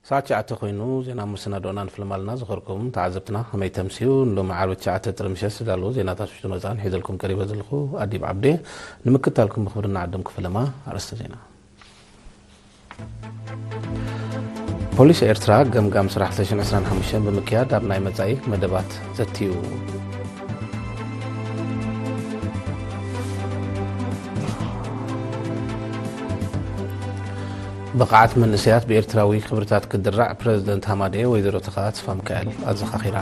ሰዓት ትሽዓተ ኮይኑ ዜና መሰናድኦና ንፍልም ኣለና። ዝኸርኩም ተዓዘብትና ከመይ ተምስዩ? ንሎሚ ዓርቢ ትሽዓተ ጥሪ ምሸት ዝዳለዉ ዜናታት ውሽጥን ወጻእን ሒዘልኩም ቀሪበ ዘለኹ ኣዲብ ዓብዴ። ንምክታልኩም ብኽብሪ ንዓድም ክፍለማ። ኣርእስተ ዜና። ፖሊስ ኤርትራ ገምጋም ስራሕ ክልተ ሽሕን ዕስራን ሓሙሽተን ብምክያድ ኣብ ናይ መጻኢ መደባት ዘትዩ። ብቕዓት መንእሰያት ብኤርትራዊ ክብርታት ክድራዕ ፕረዚደንት ሃማደኤ ወይዘሮ ተኽኣ ተስፋሚካኤል ኣዘኻኺራ።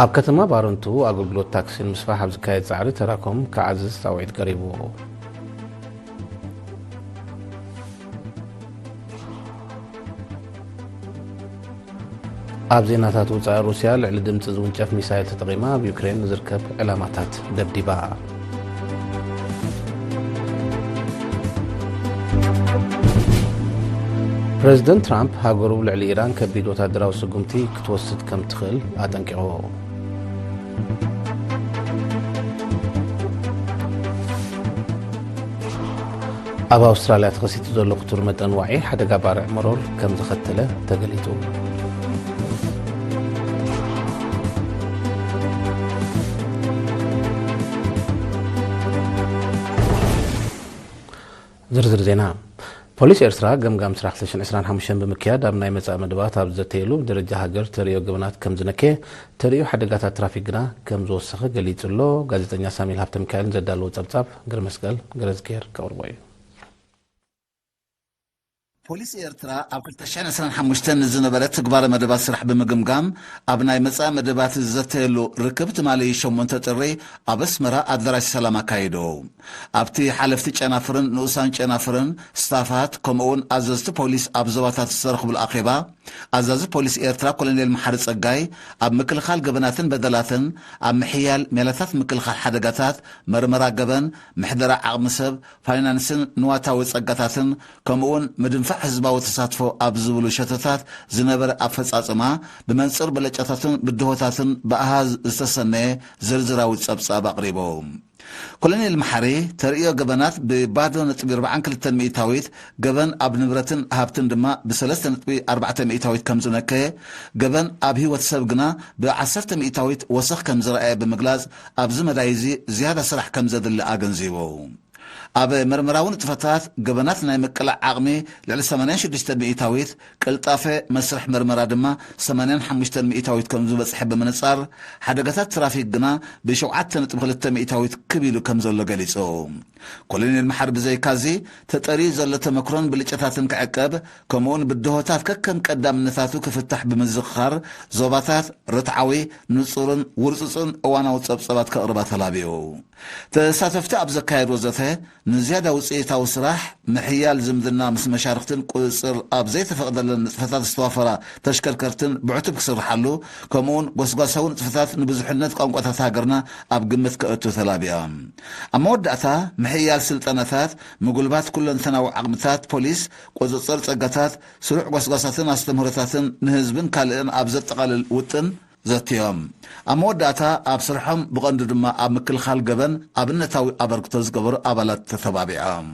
ኣብ ከተማ ባረንቱ ኣገልግሎት ታክሲ ንምስፋሕ ኣብ ዝካየድ ጻዕሪ ተራኮም ክዓዝዝ ጻውዒት ቀሪቡ። ኣብ ዜናታት ወጻኢ፣ ሩስያ ልዕሊ ድምጺ ዝውንጨፍ ሚሳይል ተጠቒማ ኣብ ዩክሬን ንዝርከብ ዕላማታት ደብዲባ። ፕረዚደንት ትራምፕ ሃገሩ ልዕሊ ኢራን ከቢድ ወታደራዊ ስጉምቲ ክትወስድ ከም ትኽእል ኣጠንቂቑ። ኣብ ኣውስትራልያ ተኸሲቱ ዘሎ ክቱር መጠን ዋዒ ሓደጋ ባርዕ መሮር ከም ዘኸተለ ተገሊጹ። ዝርዝር ዜና። ፖሊስ ኤርትራ ገምጋም ስራሕ ክልተ ሽሕን ዕስራን ሓሙሽተን ብምክያድ ኣብ ናይ መጻኢ መደባት ኣብ ዘተየሉ ብደረጃ ሃገር ተርእዮ ገበናት ከም ዝነከየ፣ ተርእዮ ሓደጋታት ትራፊክ ግና ከም ዝወሰኸ ገሊጹ ኣሎ። ጋዜጠኛ ሳሚል ሃብተሚካኤል ዘዳለዎ ጸብጻብ ገረመስቀል ገረዝግሄር ከቕርቦ እዩ። ፖሊስ ኤርትራ ኣብ ክልተ ሽሕን ዕስራን ሓሙሽተን ንዝነበረ ትግባረ መደባት ስራሕ ብምግምጋም፣ ኣብ ናይ መጻኢ መደባት ዝዘተየሉ ርክብ ትማሊ ሸሞንተ ጥሪ ኣብ ኣስመራ ኣዳራሽ ሰላም ኣካይዱ። ኣብቲ ሓለፍቲ ጨናፍርን ንኡሳን ጨናፍርን፣ ስታፋት፣ ከምኡውን ኣዘዝቲ ፖሊስ ኣብ ዞባታት ዝተረኽብሉ ኣኼባ፣ ኣዛዚ ፖሊስ ኤርትራ ኮሎኔል መሓሪ ጸጋይ፣ ኣብ ምክልኻል ገበናትን በደላትን፣ ኣብ ምሕያል ሜላታት ምክልኻል ሓደጋታት፣ መርመራ ገበን፣ ምሕደራ ዓቕሚ ሰብ፣ ፋይናንስን ንዋታዊ ጸጋታትን፣ ከምኡውን ምድንፋዕ ህዝባዊ ተሳትፎ ኣብ ዝብሉ ሸቶታት ዝነበረ ኣፈጻጽማ፣ ብመንጽር ብለጫታትን ብድሆታትን ብኣሃዝ ዝተሰነየ ዝርዝራዊ ጸብጻብ ኣቕሪቡ። ኮሎኔል መሓሪ፣ ተርእዮ ገበናት ብባዶ ነጥቢ ኣርባዓን ክልተን ሚእታዊት፣ ገበን ኣብ ንብረትን ሃብትን ድማ ብሰለስተ ነጥቢ ኣርባዕተ ሚእታዊት ከም ዝነከየ፣ ገበን ኣብ ህይወት ሰብ ግና ብዓሰርተ ሚእታዊት ወሰኽ ከም ዝረኣየ ብምግላጽ፣ ኣብዚ መዳይ እዚ ዝያዳ ስራሕ ከም ዘድሊ ኣገንዚቡ። ኣብ መርመራዊ ንጥፈታት ገበናት ናይ ምቅላዕ ዓቕሚ ልዕሊ ሰማንያን ሽዱሽተ ሚእታዊት፣ ቅልጣፈ መስርሕ መርመራ ድማ ሰማንያን ሓሙሽተን ሚእታዊት ከም ዝበጽሐ ብምንጻር፣ ሓደጋታት ትራፊክ ግና ብሸውዓተ ነጥቢ ክልተ ሚእታዊት ክብ ኢሉ ከም ዘሎ ገሊጹ። ኮሎኔል መሓሪ ብዘይካዚ፣ ተጠርዩ ዘሎ ተመክሮን ብልጫታትን ክዕቀብ፣ ከምኡውን ብድሆታት ከከም ቀዳምነታቱ ክፍታሕ ብምዝኽኻር፣ ዞባታት ርትዓዊ፣ ንጹርን ውርጹጽን እዋናዊ ጸብጸባት ከቕርባ ተላብዩ። ተሳተፍቲ ኣብ ዘካየድዎ ዘተ፣ ንዝያዳ ውጽኢታዊ ስራሕ፣ ምሕያል ዝምድና ምስ መሻርኽትን ቁጽጽር ኣብ ዘይተፈቕደለን ንጥፈታት ዝተዋፈራ ተሽከርከርትን ብዕቱብ ክስርሓሉ፣ ከምኡውን ጎስጓሳዊ ንጥፈታት ንብዙሕነት ቋንቋታት ሃገርና ኣብ ግምት ከእቱ ተላብያ። ኣብ መወዳእታ፣ ምሕያል ስልጠናታት፣ ምጉልባት ኩለንተናዊ ዓቕምታት ፖሊስ፣ ቁጽጽር ጸጋታት፣ ስሩዕ ጎስጓሳትን ኣስተምህሮታትን ንህዝብን ካልእን ኣብ ዘጠቓልል ውጥን ዘትዮም። ኣብ መወዳእታ፣ ኣብ ስርሖም ብቐንዱ ድማ ኣብ ምክልኻል ገበን ኣብነታዊ ኣበርክቶ ዝገበሩ ኣባላት ተተባቢዖም።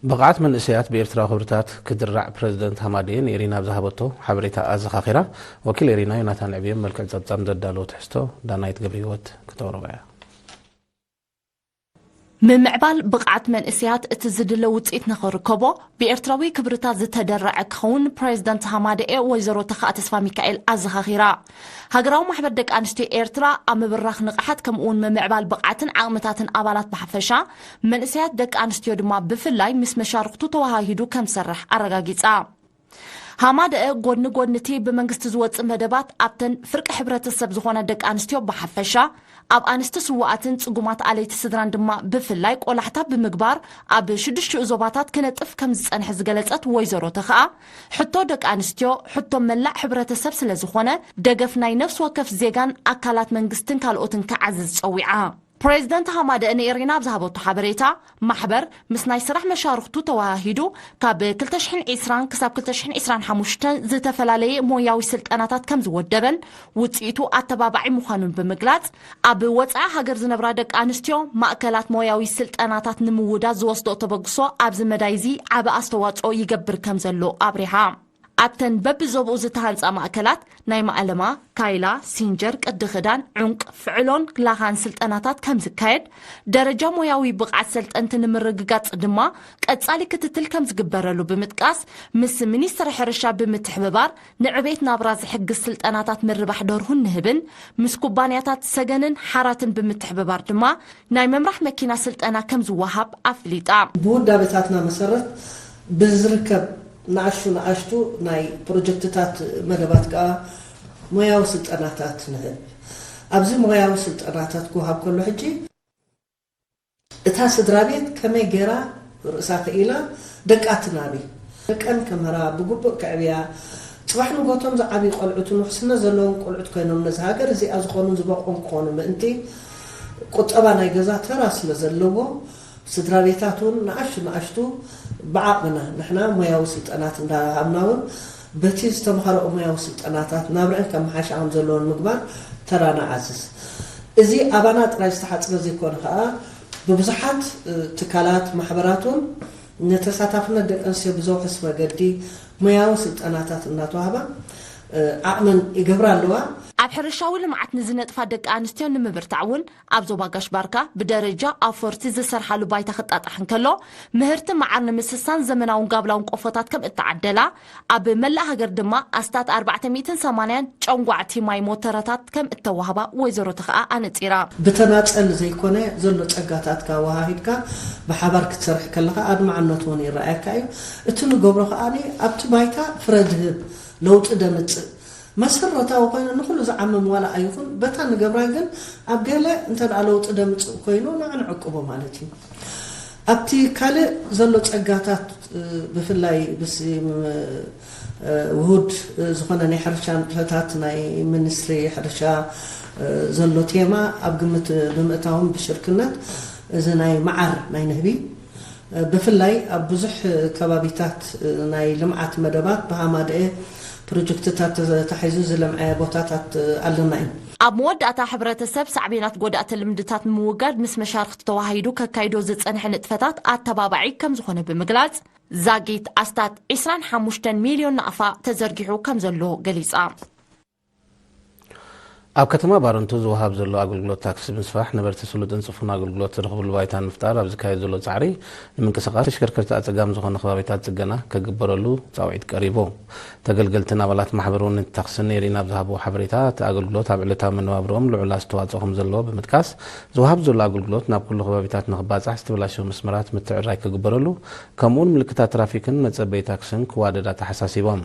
ብቕዓት መንእሰያት ብኤርትራዊ ክብርታት ክድራዕ ፕረዚደንት ሃማደኤ ንኤሪና ኣብ ዝሃበቶ ሓበሬታ ኣዘኻኺራ። ወኪል ኤሪና ዮናታን ዕብዮም መልክዕ ጸብጻብ ዘዳለዎ ትሕዝቶ ዳናይት ገብረህይወት ክተቕርቦ እያ። ምምዕባል ብቕዓት መንእሰያት እቲ ዝድለ ውጽኢት ንኽርከቦ ብኤርትራዊ ክብርታት ዝተደረዐ ክኸውን ፕሬዝደንት ሃማደኤ ወይዘሮ ተኽኣ ተስፋሚካኤል ኣዘኻኺራ። ሃገራዊ ማሕበር ደቂ ኣንስትዮ ኤርትራ ኣብ ምብራኽ ንቕሓት ከምኡውን ምምዕባል ብቕዓትን ዓቕምታትን ኣባላት ብሓፈሻ፣ መንእሰያት ደቂ ኣንስትዮ ድማ ብፍላይ ምስ መሻርኽቱ ተወሃሂዱ ከም ዝሰርሕ ኣረጋጊጻ። ሃማደኤ ጎድኒ ጎድኒ እቲ ብመንግስቲ ዝወጽእ መደባት ኣብተን ፍርቂ ሕብረተሰብ ዝኾና ደቂ ኣንስትዮ ብሓፈሻ፣ ኣብ ኣንስቲ ስዉኣትን ጽጉማት ኣለይቲ ስድራን ድማ ብፍላይ ቆላሕታ ብምግባር ኣብ ሽዱሽቲኡ ዞባታት ክነጥፍ ከም ዝጸንሐ ዝገለጸት ወይዘሮ ተኽኣ፣ ሕቶ ደቂ ኣንስትዮ ሕቶ መላእ ሕብረተሰብ ስለ ዝኾነ ደገፍ ናይ ነፍሲ ወከፍ ዜጋን ኣካላት መንግስትን ካልኦትን ክዓዝዝ ጸዊዓ። ፕሬዚደንት ሃማደእ ንኤሪና ኣብ ዝሃበቶ ሓበሬታ፣ ማሕበር ምስ ናይ ስራሕ መሻርኽቱ ተወሃሂዱ ካብ ክልተ ሽሕን ዕስራን ክሳብ ክልተ ሽሕን ዕስራን ሓሙሽተን ዝተፈላለየ ሞያዊ ስልጠናታት ከም ዝወደበን ውፅኢቱ ኣተባባዒ ምዃኑን ብምግላፅ፣ ኣብ ወፃኢ ሃገር ዝነብራ ደቂ ኣንስትዮ ማእከላት ሞያዊ ስልጠናታት ንምውዳድ ዝወስዶ ተበግሶ ኣብዚ መዳይ እዚ ዓቢ ኣስተዋፅኦ ይገብር ከም ዘሎ ኣብሪሃ። ኣብተን በብዞብኡ ዝተሃንጻ ማእከላት ናይ ማእለማ፣ ካይላ፣ ሲንጀር፣ ቅዲ ክዳን፣ ዑንቅ፣ ፍዕሎን ላኻን ስልጠናታት ከም ዝካየድ፣ ደረጃ ሞያዊ ብቕዓት ሰልጠንቲ ንምርግጋጽ ድማ ቀጻሊ ክትትል ከም ዝግበረሉ ብምጥቃስ፣ ምስ ሚኒስትሪ ሕርሻ ብምትሕብባር ንዕቤት ናብራ ዝሕግዝ ስልጠናታት ምርባሕ ደርሁን ንህብን፣ ምስ ኩባንያታት ሰገንን ሓራትን ብምትሕብባር ድማ ናይ ምምራሕ መኪና ስልጠና ከም ዝወሃብ ኣፍሊጣ። ብውዳበታትና መሰረት ብዝርከብ ንኣሽቱ ንኣሽቱ ናይ ፕሮጀክትታት መደባት ከኣ ሞያዊ ስልጠናታት ንህብ። ኣብዚ ሞያዊ ስልጠናታት ክወሃብ ከሎ ሕጂ እታ ስድራ ቤት ከመይ ገይራ ርእሳ ክኢላ ደቃ ትናቢ፣ ደቀን ከምህራ፣ ብግቡእ ከዕብያ፣ ጽባሕ ንጎቶም ዝዓብዩ ቆልዑትን ውሕስነት ዘለዎም ቆልዑት ኮይኖም ነዚ ሃገር እዚኣ ዝኾኑን ዝበቕዑን ክኾኑ ምእንቲ ቁጠባ ናይ ገዛ ተራ ስለ ዘለዎ፣ ስድራ ቤታት እውን ንኣሽቱ ንኣሽቱ ብዓቕምና ንሕና ሞያዊ ስልጠናት እንዳሃብና እውን በቲ ዝተምሃረኦ ሞያዊ ስልጠናታት ናብረአን ከመሓሻ ከም ዘለዎን ምግባር ተራና ዓዝዝ። እዚ ኣባና ጥራይ ዝተሓጽረ ዘይኮነ ከኣ ብብዙሓት ትካላት ማሕበራት እውን ንተሳታፍነት ደቂ ኣንስትዮ ብዘውሕስ መገዲ ሞያዊ ስልጠናታት እናተዋህባ ዓቕመን ይገብራ ኣለዋ። ኣብ ሕርሻዊ ልምዓት ንዝነጥፋ ደቂ ኣንስትዮ ንምብርታዕ እውን ኣብ ዞባ ጋሽ ባርካ ብደረጃ ኣፈርቲ ዝሰርሓሉ ባይታ ክጣጣሕ እንከሎ፣ ምህርቲ መዓር ንምስሳን ዘመናውን ጋብላውን ቆፎታት ከም እተዓደላ፣ ኣብ መላእ ሃገር ድማ ኣስታት ኣርባዕተ ሚእትን ሰማንያን ጨንጓዕቲ ማይ ሞተረታት ከም እተዋህባ ወይዘሮ ተኽኣ ኣነጺራ። ብተናጸል ዘይኮነ ዘሎ ጸጋታትካ ወሃሂድካ ብሓባር ክትሰርሕ ከለኻ ኣድማዕነት እውን ይረኣየካ እዩ። እቲ ንገብሮ ከኣ ኣብቲ ባይታ ፍረ ድህብ ለውጢ ደምጽእ መሰረታዊ ኮይኑ ንኹሉ ዝዓምም ዋላ ኣይኹን፣ በታ ንገብራ ግን ኣብ ገለ እንተ ደኣ ለውጢ ደምጽእ ኮይኑ ንዓ ንዕቅቦ ማለት እዩ። ኣብቲ ካልእ ዘሎ ጸጋታት፣ እ፣ ብፍላይ ብስ-፣ ም-፣ እ፣ ውሁድ፣ እ፣ ዝኾነ ናይ ሕርሻ ንጥፈታት ናይ ሚኒስትሪ ሕርሻ፣ እ፣ ዘሎ ቴማ ኣብ ግምት ብምእታውን ብሽርክነት እዚ ናይ መዓር ናይ ንህቢ ብፍላይ ኣብ ብዙሕ ከባቢታት ናይ ልምዓት መደባት ብሃማደኤ ፕሮጀክትታት ተታሒዙ ዝለምዐ ቦታታት ኣለና እዩ። ኣብ መወዳእታ፣ ሕብረተሰብ ሳዕቤናት ጎዳእቲ ልምድታት ንምውጋድ ምስ መሻርኽቲ ተዋሃሂዱ ከካይዶ ዝጸንሐ ንጥፈታት ኣተባባዒ ከም ዝኾነ ብምግላጽ፣ ዛጊት ኣስታት ዕስራን ሓሙሽተን ሚልዮን ናቕፋ ተዘርጊሑ ከም ዘሎ ገሊጻ። ኣብ ከተማ ባረንቱ ዝወሃብ ዘሎ ኣገልግሎት ታክሲ ብምስፋሕ፣ ነበርቲ ስሉጥን ጽፉን ኣገልግሎት ዝረኽብሉ ባይታ ንምፍጣር ኣብ ዝካየድ ዘሎ ጻዕሪ፣ ንምንቅስቓስ ተሽከርከርቲ ኣጸጋሚ ዝኾነ ከባቢታት ጽገና ክግበረሉ ጻውዒት ቀሪቡ። ተገልገልትን ኣባላት ማሕበር ወነንቲ ታክስን ንኤሪና ኣብ ዝሃብዎ ሓበሬታ፣ እቲ ኣገልግሎት ኣብ ዕለታዊ መነባብርኦም ልዑል ኣስተዋጽኦ ከም ዘለዎ ብምጥቃስ፣ ዝወሃብ ዘሎ ኣገልግሎት ናብ ኩሉ ከባቢታት ንኽባጻሕ ዝተበላሸዉ መስመራት ምትዕርራይ ክግበረሉ፣ ከምኡውን ምልክታት ትራፊክን መጸበዪ ታክስን ክዋደድ ኣተሓሳሲቦም።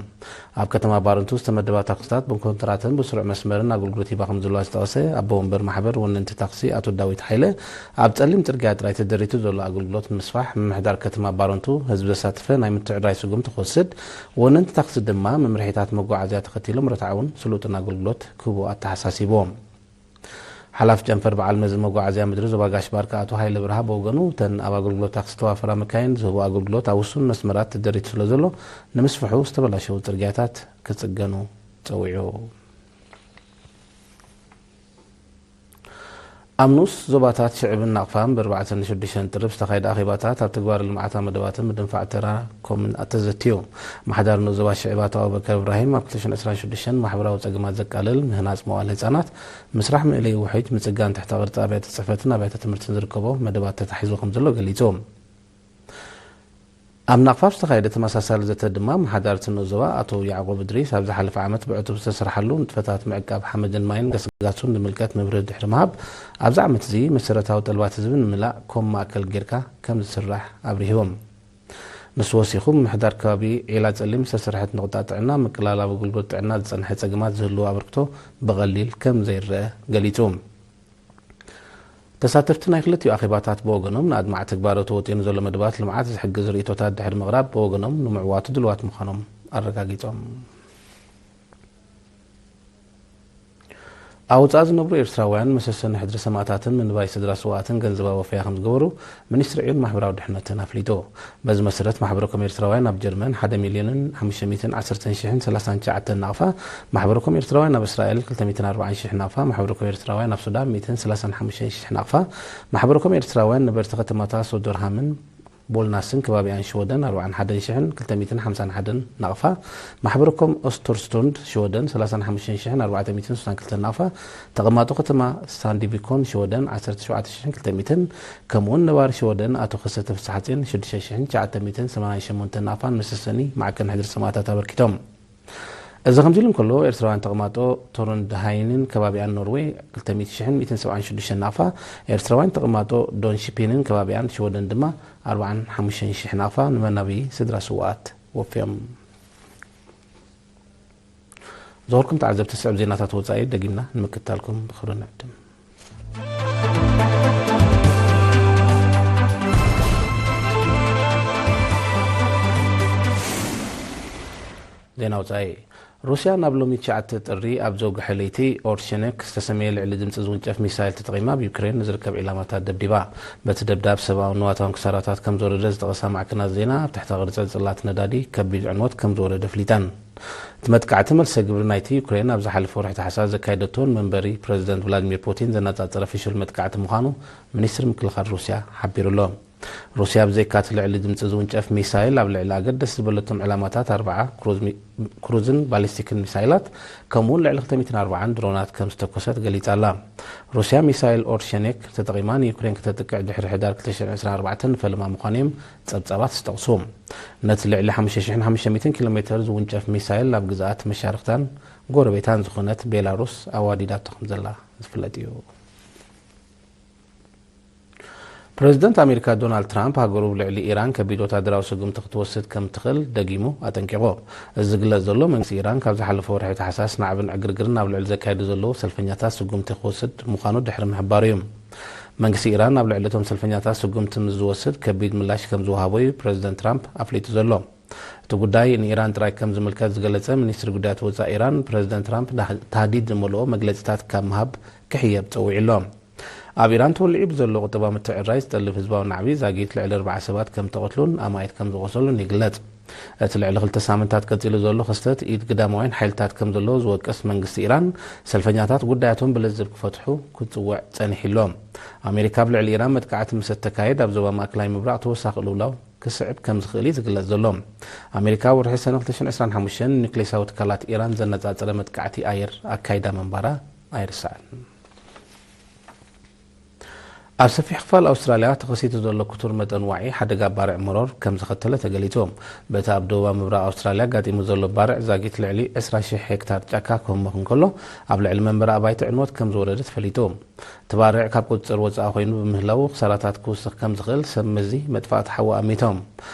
ኣብ ከተማ ባረንቱ ዝተመደባ ታክስታት ብኮንትራትን ብስሩዕ መስመርን ኣገልግሎት ሂባ ከም ዘለዋ ዝጠቐሰ ኣቦ ወንበር ማሕበር ወነንቲ ታክሲ ኣቶ ዳዊት ሓይለ፣ ኣብ ጸሊም ጽርግያ ጥራይ ተደሪቱ ዘሎ ኣገልግሎት ንምስፋሕ ምምሕዳር ከተማ ባረንቱ ህዝቢ ዘሳተፈ ናይ ምትዕርራይ ስጉምቲ ክወስድ፣ ወነንቲ ታክሲ ድማ መምርሒታት መጓዓዝያ ተኸቲሎም ርትዓውን ስሉጥን ኣገልግሎት ክህቡ ኣተሓሳሲብዎም። ሓላፊ ጨንፈር በዓል መዚ መጓዓዝያ ምድሪ ዞባ ጋሽ ባርካ ኣቶ ሃይለ ብርሃ ብወገኑ፣ እተን ኣብ ኣገልግሎት ታክሲ ዝተዋፈራ መካይን ዝህቦ ኣገልግሎት ኣብ ውሱን መስመራት ተደሪቱ ስለ ዘሎ፣ ንምስፍሑ ዝተበላሸዉ ጽርግያታት ክጽገኑ ጸዊዑ። ኣብ ንኡስ ዞባታት ሽዕብን ናቕፋን ብኣርባዕተን ሽዱሽተን ጥሪ ዝተኻየደ ኣኼባታት ኣብ ተግባር ልምዓታዊ መደባትን ምድንፋዕ ተራ ኮምን ኣተዘትዩ። ኣመሓዳሪ ንኡስ ዞባ ሽዕብ ኣቶ ኣቡበከር እብራሂም፣ ኣብ ክልተ ሽሕን ዕስራን ሽዱሽተን ማሕበራዊ ጸገማት ዘቃልል ምህናጽ መዋእለ ህጻናት፣ ምስራሕ መእለዪ ውሒት፣ ምጽጋን ትሕተ ቅርጺ ኣብያተ ጽሕፈትን ኣብያተ ትምህርትን ዝርከቦ መደባት ተታሒዙ ከም ዘሎ ገሊጹ። ኣብ ናቕፋ ኣብ ዝተኻየደ ተመሳሳሊ ዘተ ድማ፣ ኣመሓዳሪ እቲ ንኡስ ዞባ ኣቶ ያዕቆብ እድሪስ፣ ኣብ ዝሓለፈ ዓመት ብዕቱብ ዝተሰርሓሉ ንጥፈታት ምዕቃብ ሓመድን ማይን ገስጋሱን ዝምልከት መብርሂ ድሕሪ ምሃብ፣ ኣብዚ ዓመት እዚ መሰረታዊ ጠለባት ህዝቢ ንምላእ ኮም ማእከል ጌርካ ከም ዝስራሕ ኣብሪህዎም። ንሱ ወሲኹ፣ ምምሕዳር ከባቢ ዒላ ጸሊም ዝተሰርሐት ንቑጣ ጥዕና ምቅላል ኣብ ኣገልግሎት ጥዕና ዝጸንሐ ጸገማት ዝህልዎ ኣበርክቶ ብቐሊል ከም ዘይረአ ገሊጹ። ተሳተፍቲ ናይ ክልቲኡ ኣኼባታት ብወገኖም፣ ንኣድማዒ ተግባር ተወጢኑ ዘሎ መደባት ልምዓት ዝሕግዝ ርእይቶታት ድሕሪ ምቕራብ፣ ብወገኖም ንምዕዋቱ ድሉዋት ምዃኖም ኣረጋጊጾም። ኣብ ወጻኢ ዝነብሩ ኤርትራውያን መሰሰኒ ሕድሪ ሰማእታትን ምንባይ ስድራ ስውኣትን ገንዘባዊ ወፈያ ከም ዝገበሩ ሚኒስትሪ ዕዮን ማሕበራዊ ድሕነትን ኣፍሊጡ። በዚ መሰረት ማሕበረ ኮም ኤርትራውያን ኣብ ጀርመን ሓደ ሚልዮንን ሓሙሽተ ሚእትን ዓሰርተ ሽሕን ሰላሳን ትሽዓተን ናቕፋ፣ ማሕበረ ኮም ኤርትራውያን ኣብ እስራኤል ክልተ ሚእትን ኣርባዓን ሽሕ ናቕፋ፣ ማሕበረ ኮም ኤርትራውያን ኣብ ሱዳን ሚእትን ሰላሳን ሓሙሽተን ሽሕ ናቕፋ፣ ማሕበረ ኮም ኤርትራውያን ነበርቲ ከተማታት ሶደርሃምን ቦልናስን ከባቢኣን ሽወደን ኣርባዓን ሓደን ሽሕን ክልተ ሚእትን ሓምሳን ሓደን ናቕፋ፣ ማሕበረ ኮም ኦስተርስቱንድ ሽወደን ሰላሳን ሓሙሽተን ሽሕን ኣርባዕተ ሚእትን ስሳን ክልተን ናቕፋ፣ ተቐማጦ ከተማ ሳንዲቪኮን ሽወደን ዓሰርተ ሸውዓተ ሽሕን ክልተ ሚእትን፣ ከምኡውን ነባሪ ሽወደን ኣቶ ከሰተ ፍስሓጽዮን ሽዱሽተ ሽሕን ትሽዓተ ሚእትን ሰማንያን ሸሞንተን ናቕፋን መሰሰኒ ማዕከን ሕድሪ ሰማእታት ኣበርኪቶም። እዚ ከምዚ ኢሉ እንከሎ፣ ኤርትራውያን ተቐማጦ ቶርንድሃይንን ከባቢኣን ኖርዌይ ክልተ ሚእቲ ሽሕን ሚእትን ሰብዓን ሽዱሽተን ናቕፋ፣ ኤርትራውያን ተቐማጦ ዶንሽፒንን ከባቢኣን ሽወደን ድማ ኣርባዓን ሓሙሽተን ሽሕ ናቕፋ ንመናብዪ ስድራ ስውኣት ወፍዮም። ዝኸበርኩም ተዓዘብቲ፣ ዝስዕብ ዜናታት ወጻኢ ደጊምና ንምክታልኩም ብኽብሪ ንዕድም። ዜና ወጻኢ። ሩስያ ናብ ሎሚ ትሽዓተ ጥሪ ኣብ ዘውግሐ ለይቲ ኦርሸነክ ዝተሰመየ ልዕሊ ድምጺ ዝውንጨፍ ሚሳይል ተጠቒማ ኣብ ዩክሬን ንዝርከብ ዒላማታት ደብዲባ። በቲ ደብዳብ ሰብኣውን ንዋታውን ክሳራታት ከም ዝወረደ ዝጠቐሳ ማዕከናት ዜና፣ ኣብ ትሕተ ቅርጸ ጽላት ነዳዲ ከቢድ ዕንወት ከም ዝወረደ ኣፍሊጠን። እቲ መጥቃዕቲ መልሰ ግብሪ ናይቲ ዩክሬን ኣብ ዝሓለፈ ወርሒ ታሕሳስ ዘካየደቶን መንበሪ ፕረዚደንት ቭላዲሚር ፑቲን ዘነጻጸረ ፍሹል መጥቃዕቲ ምዃኑ ሚኒስትሪ ምክልኻል ሩስያ ሓቢሩ ኣሎ። ሩስያ ብዘይካ እቲ ልዕሊ ድምጺ ዝውንጨፍ ሚሳይል ኣብ ልዕሊ ኣገደስቲ ዝበለቶም ዕላማታት ኣርባዓ ክሩዝ ሚ-፣ ክሩዝን ባሊስቲክን ሚሳይላት ከምኡውን ልዕሊ ክልተ ሚእትን ኣርባዓን ድሮናት ከም ዝተኮሰት ገሊጻ ኣላ። ሩስያ ሚሳይል ኦርሸኔክ ተጠቒማ ንዩክሬን ክተጥቅዕ ድሕሪ ሕዳር ክልተ ሽሕን ዕስራን ኣርባዕተን ፈለማ ምዃኑ እዮም ጸብጻባት ዝጠቕሱ። ነቲ ልዕሊ ሓሙሽተ ሽሕን ሓሙሽተ ሚእትን ኪሎ ሜተር ዝውንጨፍ ሚሳይል ናብ ግዝኣት መሻርኽታን ጎረቤታን ዝኾነት ቤላሩስ ኣዋዲዳቶ ከም ዘላ ዝፍለጥ እዩ። ፕረዚደንት ኣሜሪካ ዶናልድ ትራምፕ፣ ሃገሩ ኣብ ልዕሊ ኢራን ከቢድ ወታደራዊ ስጉምቲ ክትወስድ ከም ትኽእል ደጊሙ ኣጠንቂቑ። እዚ ዝግለጽ ዘሎ፣ መንግስቲ ኢራን ካብ ዝሓለፈ ወርሒ ታሕሳስ ናዕብን ዕግርግርን ኣብ ልዕሊ ዘካየዱ ዘለዉ ሰልፈኛታት ስጉምቲ ክወስድ ምዃኑ ድሕሪ ምሕባሩ እዩ። መንግስቲ ኢራን ኣብ ልዕሊ እቶም ሰልፈኛታት ስጉምቲ ምስ ዝወስድ፣ ከቢድ ምላሽ ከም ዝወሃቦ እዩ ፕረዚደንት ትራምፕ ኣፍሊጡ ዘሎ። እቲ ጉዳይ ንኢራን ጥራይ ከም ዝምልከት ዝገለጸ ሚኒስትሪ ጉዳያት ወጻኢ ኢራን፣ ፕረዚደንት ትራምፕ ዳህ-፣ ታህዲድ ዝመልኦ መግለጺታት ካብ ምሃብ ክሕየብ ጸዊዑ ኣሎ። ኣብ ኢራን ተወሊዑ ብዘሎ ቁጠባ ምትዕርራይ ዝጠልብ ህዝባዊ ናዕቢ ዛጊት ልዕሊ ኣርባዓ ሰባት ከም ተቐትሉን ኣማኢት ከም ዝቖሰሉን ይግለጽ። እቲ ልዕሊ ክልተ ሳምንታት ቀጺሉ ዘሎ ክስተት ኢድ ግዳማውያን ሓይልታት ከም ዘለዎ ዝወቅስ መንግስቲ ኢራን፣ ሰልፈኛታት ጉዳያቶም ብለዘብ ክፈትሑ ክጽውዕ ጸኒሑ ኣሎ። ኣሜሪካ ኣብ ልዕሊ ኢራን መጥቃዕቲ ምስ እተካየድ፣ ኣብ ዞባ ማእከላይ ምብራቕ ተወሳኺ ቅልውላው ክስዕብ ከም ዝኽእል እዩ ዝግለጽ ዘሎ። ኣሜሪካ ወርሒ ሰነ ክልተ ሽሕን ዕስራን ሓሙሽተን ንኒክሌሳዊ ትካላት ኢራን ዘነጻጸረ መጥቃዕቲ ኣየር ኣካይዳ ምንባራ ኣይርሳዕን። ኣብ ሰፊሕ ክፋል ኣውስትራልያ ተኸሲቱ ዘሎ ክቱር መጠን ዋዒ ሓደጋ ባርዕ መሮር ከም ዘኸተለ ተገሊጹ። በቲ ኣብ ደቡባዊ ምብራቕ ኣውስትራልያ ኣጋጢሙ ዘሎ ባርዕ ዛጊት ልዕሊ ዕስራ ሽሕ ሄክታር ጫካ ክህሞኽ እንከሎ፣ ኣብ ልዕሊ መንበሪ ኣባይቲ ዕንወት ከም ዝወረደ ተፈሊጡ። እቲ ባርዕ ካብ ቁጽጽር ወጻኢ ኮይኑ ብምህላዉ ክሳራታት ክውስኽ ከም ዝኽእል ሰብ መዚ መጥፋእቲ ሓዊ ኣሚቶም።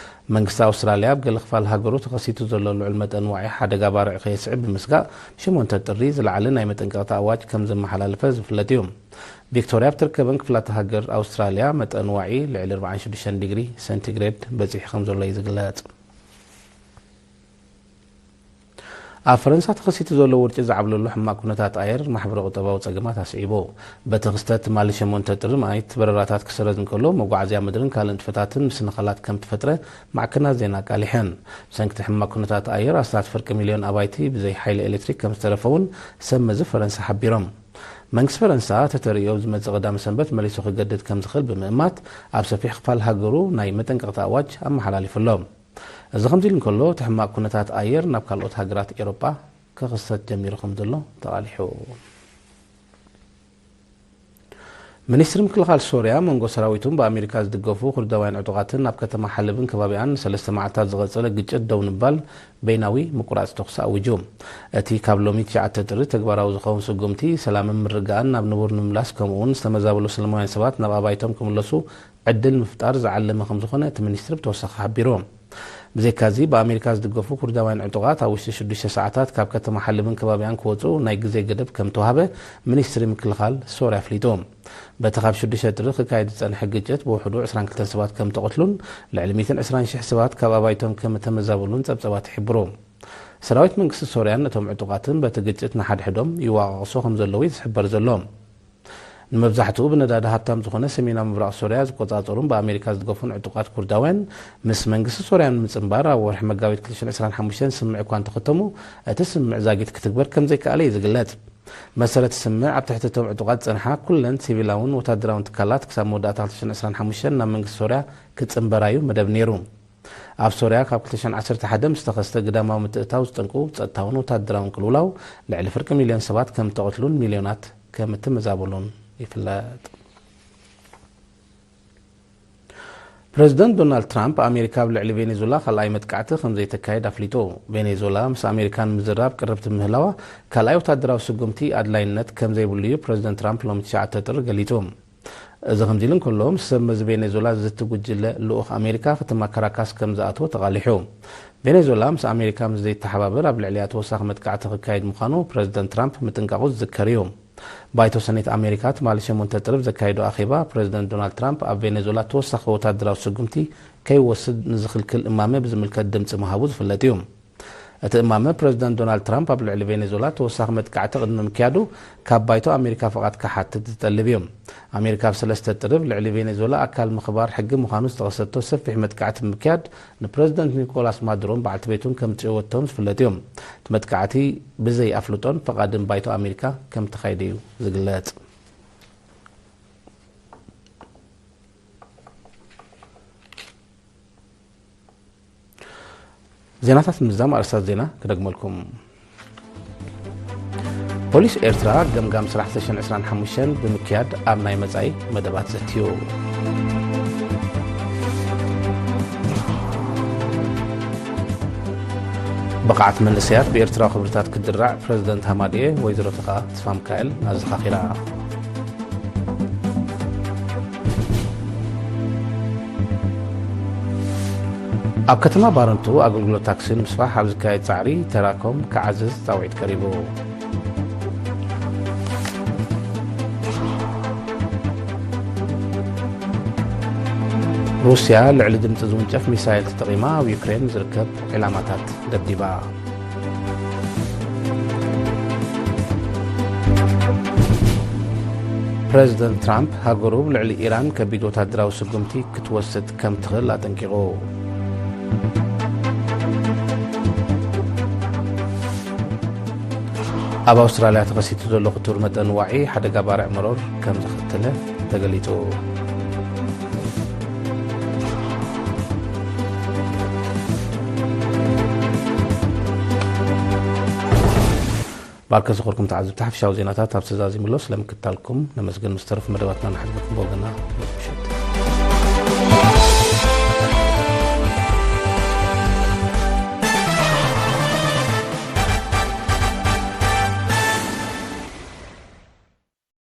መንግስቲ ኣውስትራልያ ኣብ ገለ ክፋል ሃገሩ ተኸሲቱ ዘሎ ልዑል መጠን ዋዒ ሓደጋ ባርዕ ከየስዕብ ብምስጋእ፣ ሸሞንተ ጥሪ ዝለዓለ ናይ መጠንቀቕታ ኣዋጅ ከም ዘመሓላለፈ ዝፍለጥ እዩ። ቪክቶርያ ኣብ ትርከበን ክፍላተ ሃገር ኣውስትራልያ መጠን ዋዒ ልዕሊ ኣርባዓን ሽዱሽተን ዲግሪ ሴንቲግሬድ በጺሑ ከም ዘሎ እዩ ዝግለጽ። ኣብ ፈረንሳ ተኸሲቱ ዘሎ ውርጪ ዝዓብለሎ ሕማቕ ኩነታት ኣየር ማሕበረ ቁጠባዊ ጸገማት ኣስዒቡ። በቲ ክስተት ትማሊ ሸሞንተ ጥሪ ማይት በረራታት ክስረዝ እንከሎ፣ መጓዓዝያ ምድርን ካልእ ንጥፈታትን ምስንኻላት ከም ትፈጥረ ማዕከናት ዜና ኣቃሊሐን። ብሰንኪ እቲ ሕማቕ ኩነታት ኣየር ኣስታት ፍርቂ ሚልዮን ኣባይቲ ብዘይ ሓይሊ ኤሌክትሪክ ከም ዝተረፈ እውን ሰብ መዚ ፈረንሳ ሓቢሮም። መንግስቲ ፈረንሳ ተተርእዮ ኣብ ዝመጽእ ቀዳመ ሰንበት መሊሱ ክገድድ ከም ዝኽእል ብምእማት፣ ኣብ ሰፊሕ ክፋል ሃገሩ ናይ መጠንቀቕታ ኣዋጅ ኣመሓላሊፉ ኣሎ። እዚ ከምዚ ኢሉ እንከሎ፣ እቲ ሕማቕ ኩነታት ኣየር ናብ ካልኦት ሃገራት ኤውሮጳ ክኽሰት ጀሚሩ ከም ዘሎ ተቓሊሑ። ሚኒስትሪ ምክልኻል ሶርያ፣ መንጎ ሰራዊቱን ብኣሜሪካ ዝድገፉ ኩርዳውያን ዕጡቓትን ኣብ ከተማ ሓለብን ከባቢኣን ንሰለስተ መዓልታት ዝቐጸለ ግጭት ደው ንምባል በይናዊ ምቁራጽ ተኹሲ ኣዊጁ። እቲ ካብ ሎሚ ትሽዓተ ጥሪ ተግባራዊ ዝኸውን ስጉምቲ፣ ሰላምን ምርግጋእን ናብ ንቡር ንምምላስ፣ ከምኡ'ውን ዝተመዛበሉ ሰላማውያን ሰባት ናብ ኣባይቶም ክምለሱ ዕድል ምፍጣር ዝዓለመ ከም ዝኾነ እቲ ሚኒስትሪ ብተወሳኺ ሓቢሩ። ብዘይካዚ፣ ብኣሜሪካ ዝድገፉ ኩርዳውያን ዕጡቓት ኣብ ውሽጢ ሽዱሽተ ሰዓታት ካብ ከተማ ሓለብን ከባቢኣን ክወጹ ናይ ግዜ ገደብ ከም ተዋህበ ሚኒስትሪ ምክልኻል ሶርያ ኣፍሊጡ። በቲ ካብ ሽዱሽተ ጥሪ ክካየድ ዝጸንሐ ግጭት ብውሕዱ ዕስራን ክልተን ሰባት ከም ተቐትሉን ልዕሊ ሚእትን ዕስራን ሽሕ ሰባት ካብ ኣባይቶም ከም እተመዛበሉን ጸብጸባት ይሕብሩ። ሰራዊት መንግስቲ ሶርያን ነቶም ዕጡቓትን በቲ ግጭት ንሓድሕዶም ይዋቓቕሶ ከም ዘለዉ እዩ ዝሕበር ዘሎ። ንመብዛሕትኡ ብነዳዲ ሃብታም ዝኾነ ሰሜናዊ ምብራቕ ሶርያ ዝቆጻጸሩን ብኣሜሪካ ዝድገፉን ዕጡቓት ኩርዳውያን ምስ መንግስቲ ሶርያ ንምጽንባር ኣብ ወርሒ መጋቢት ክልተ ሽሕን ዕስራን ሓሙሽተን ስምምዕ እኳ እንተኸተሙ፣ እቲ ስምምዕ ዛጊት ክትግበር ከም ዘይከኣለ እዩ ዝግለጽ። መሰረት ስምምዕ ኣብ ትሕቲ እቶም ዕጡቓት ዝጸንሓ ኩለን ሲቪላውን ወታደራውን ትካላት ክሳብ መወዳእታ ክልተ ሽሕን ዕስራን ሓሙሽተን ናብ መንግስቲ ሶርያ ክጽንበራ እዩ መደብ ነይሩ። ኣብ ሶርያ ካብ ክልተ ሽሕን ዓሰርተ ሓደ ምስ ተኸስተ ግዳማዊ ምትእትታው ዝጠንቁ ጸጥታውን ወታደራውን ቅልውላው ልዕሊ ፍርቂ ሚልዮን ሰባት ከም እተቐትሉን ሚልዮናት ከም እተመዛበሉን ይፍለጥ። ፕረዚደንት ዶናልድ ትራምፕ ኣሜሪካ ኣብ ልዕሊ ቬኔዙላ ካልኣይ መጥቃዕቲ ከም ዘይተካይድ ኣፍሊጡ። ቬኔዙላ ምስ ኣሜሪካ ንምዝራብ ቅርብቲ ምህላዋ ካልኣይ ወታደራዊ ስጉምቲ ኣድላይነት ከም ዘይብሉ እዩ ፕረዚደንት ትራምፕ ሎሚ ትሽዓተ ጥሪ ገሊጹ። እዚ ከምዚ ኢሉ እንከሎ፣ ምስ ሰብ መዚ ቬኔዙላ ዝዝቲ ጉጅለ ልኡኽ ኣሜሪካ ከተማ ካራካስ ከም ዝኣተወ ተቓሊሑ። ቬኔዙላ ምስ ኣሜሪካ ምስ ዘይተሓባበር ኣብ ልዕሊኣ ተወሳኺ መጥቃዕቲ ክካየድ ምዃኑ ፕረዚደንት ትራምፕ ምጥንቃቑ ዝዝከር እዩ። ባይቶ ሰኔት ኣሜሪካ ትማሊ ሸሞንተ ጥሪ ኣብ ዘካየዶ ኣኼባ፣ ፕረዚደንት ዶናልድ ትራምፕ ኣብ ቬኔዙላ ተወሳኺ ወታደራዊ ስጉምቲ ከይወስድ ንዝኽልክል እማመ ብዝምልከት ድምጺ ምሃቡ ዝፍለጥ እዩ። እቲ እማመ ፕረዚደንት ዶናልድ ትራምፕ ኣብ ልዕሊ ቬኔዙላ ተወሳኺ መጥቃዕቲ ቅድሚ ምክያዱ ካብ ባይቶ ኣሜሪካ ፍቓድ ክሓትት ዝጠልብ እዩ። ኣሜሪካ ኣብ ሰለስተ ጥሪ ኣብ ልዕሊ ቬኔዙላ ኣካል ምኽባር ሕጊ ምዃኑ ዝጠቐሰቶ ሰፊሕ መጥቃዕቲ ብምክያድ ንፕረዚደንት ኒኮላስ ማዱሮን በዓልቲ ቤቱን ከም ጽወቶም ዝፍለጥ እዩ። እቲ መጥቃዕቲ ብዘይ ኣፍልጦን ፍቓድን ባይቶ ኣሜሪካ ከም ተኻይደ እዩ ዝግለጽ። ዜናታት ምዛም ኣርእስታት ዜና ክደግመልኩም። ፖሊስ ኤርትራ ገምጋም ስራሕ ክልተ ሽሕን ዕስራን ሓሙሽተን ብምክያድ ኣብ ናይ መጻኢ መደባት ዘትዩ። ብቕዓት መንእሰያት ብኤርትራዊ ክብርታት ክድራዕ ፕረዚደንት ሃማድኤ ወይዘሮ ተኻ ተስፋሚካኤል ኣዘኻኺራ። ኣብ ከተማ ባረንቱ ኣገልግሎት ታክሲ ንምስፋሕ ኣብ ዝካየድ ጻዕሪ ተራኮም ክዓዝዝ ጻውዒት ቀሪቡ። ሩስያ ልዕሊ ድምጺ ዝውንጨፍ ሚሳይል ተጠቒማ ኣብ ዩክሬን ዝርከብ ዕላማታት ደብዲባ። ፕረዚደንት ትራምፕ ሃገሩ ልዕሊ ኢራን ከቢድ ወታደራዊ ስጉምቲ ክትወስድ ከም ትኽእል ኣጠንቂቑ። ኣብ ኣውስትራልያ ተኸሲቱ ዘሎ ክቱር መጠን ዋዒ ሓደጋ ባርዕ መሮር ከም ዘኸተለ ተገሊጹ። ባርከ ዝኸርኩም ተዓዘብቲ ሓፈሻዊ ዜናታት ኣብ ተዛዚሙ ኣሎ። ስለምክታልኩም ነመስግን። ምስ ተረፉ መደባትና ንሓድገኩም ብወገና ምሸት።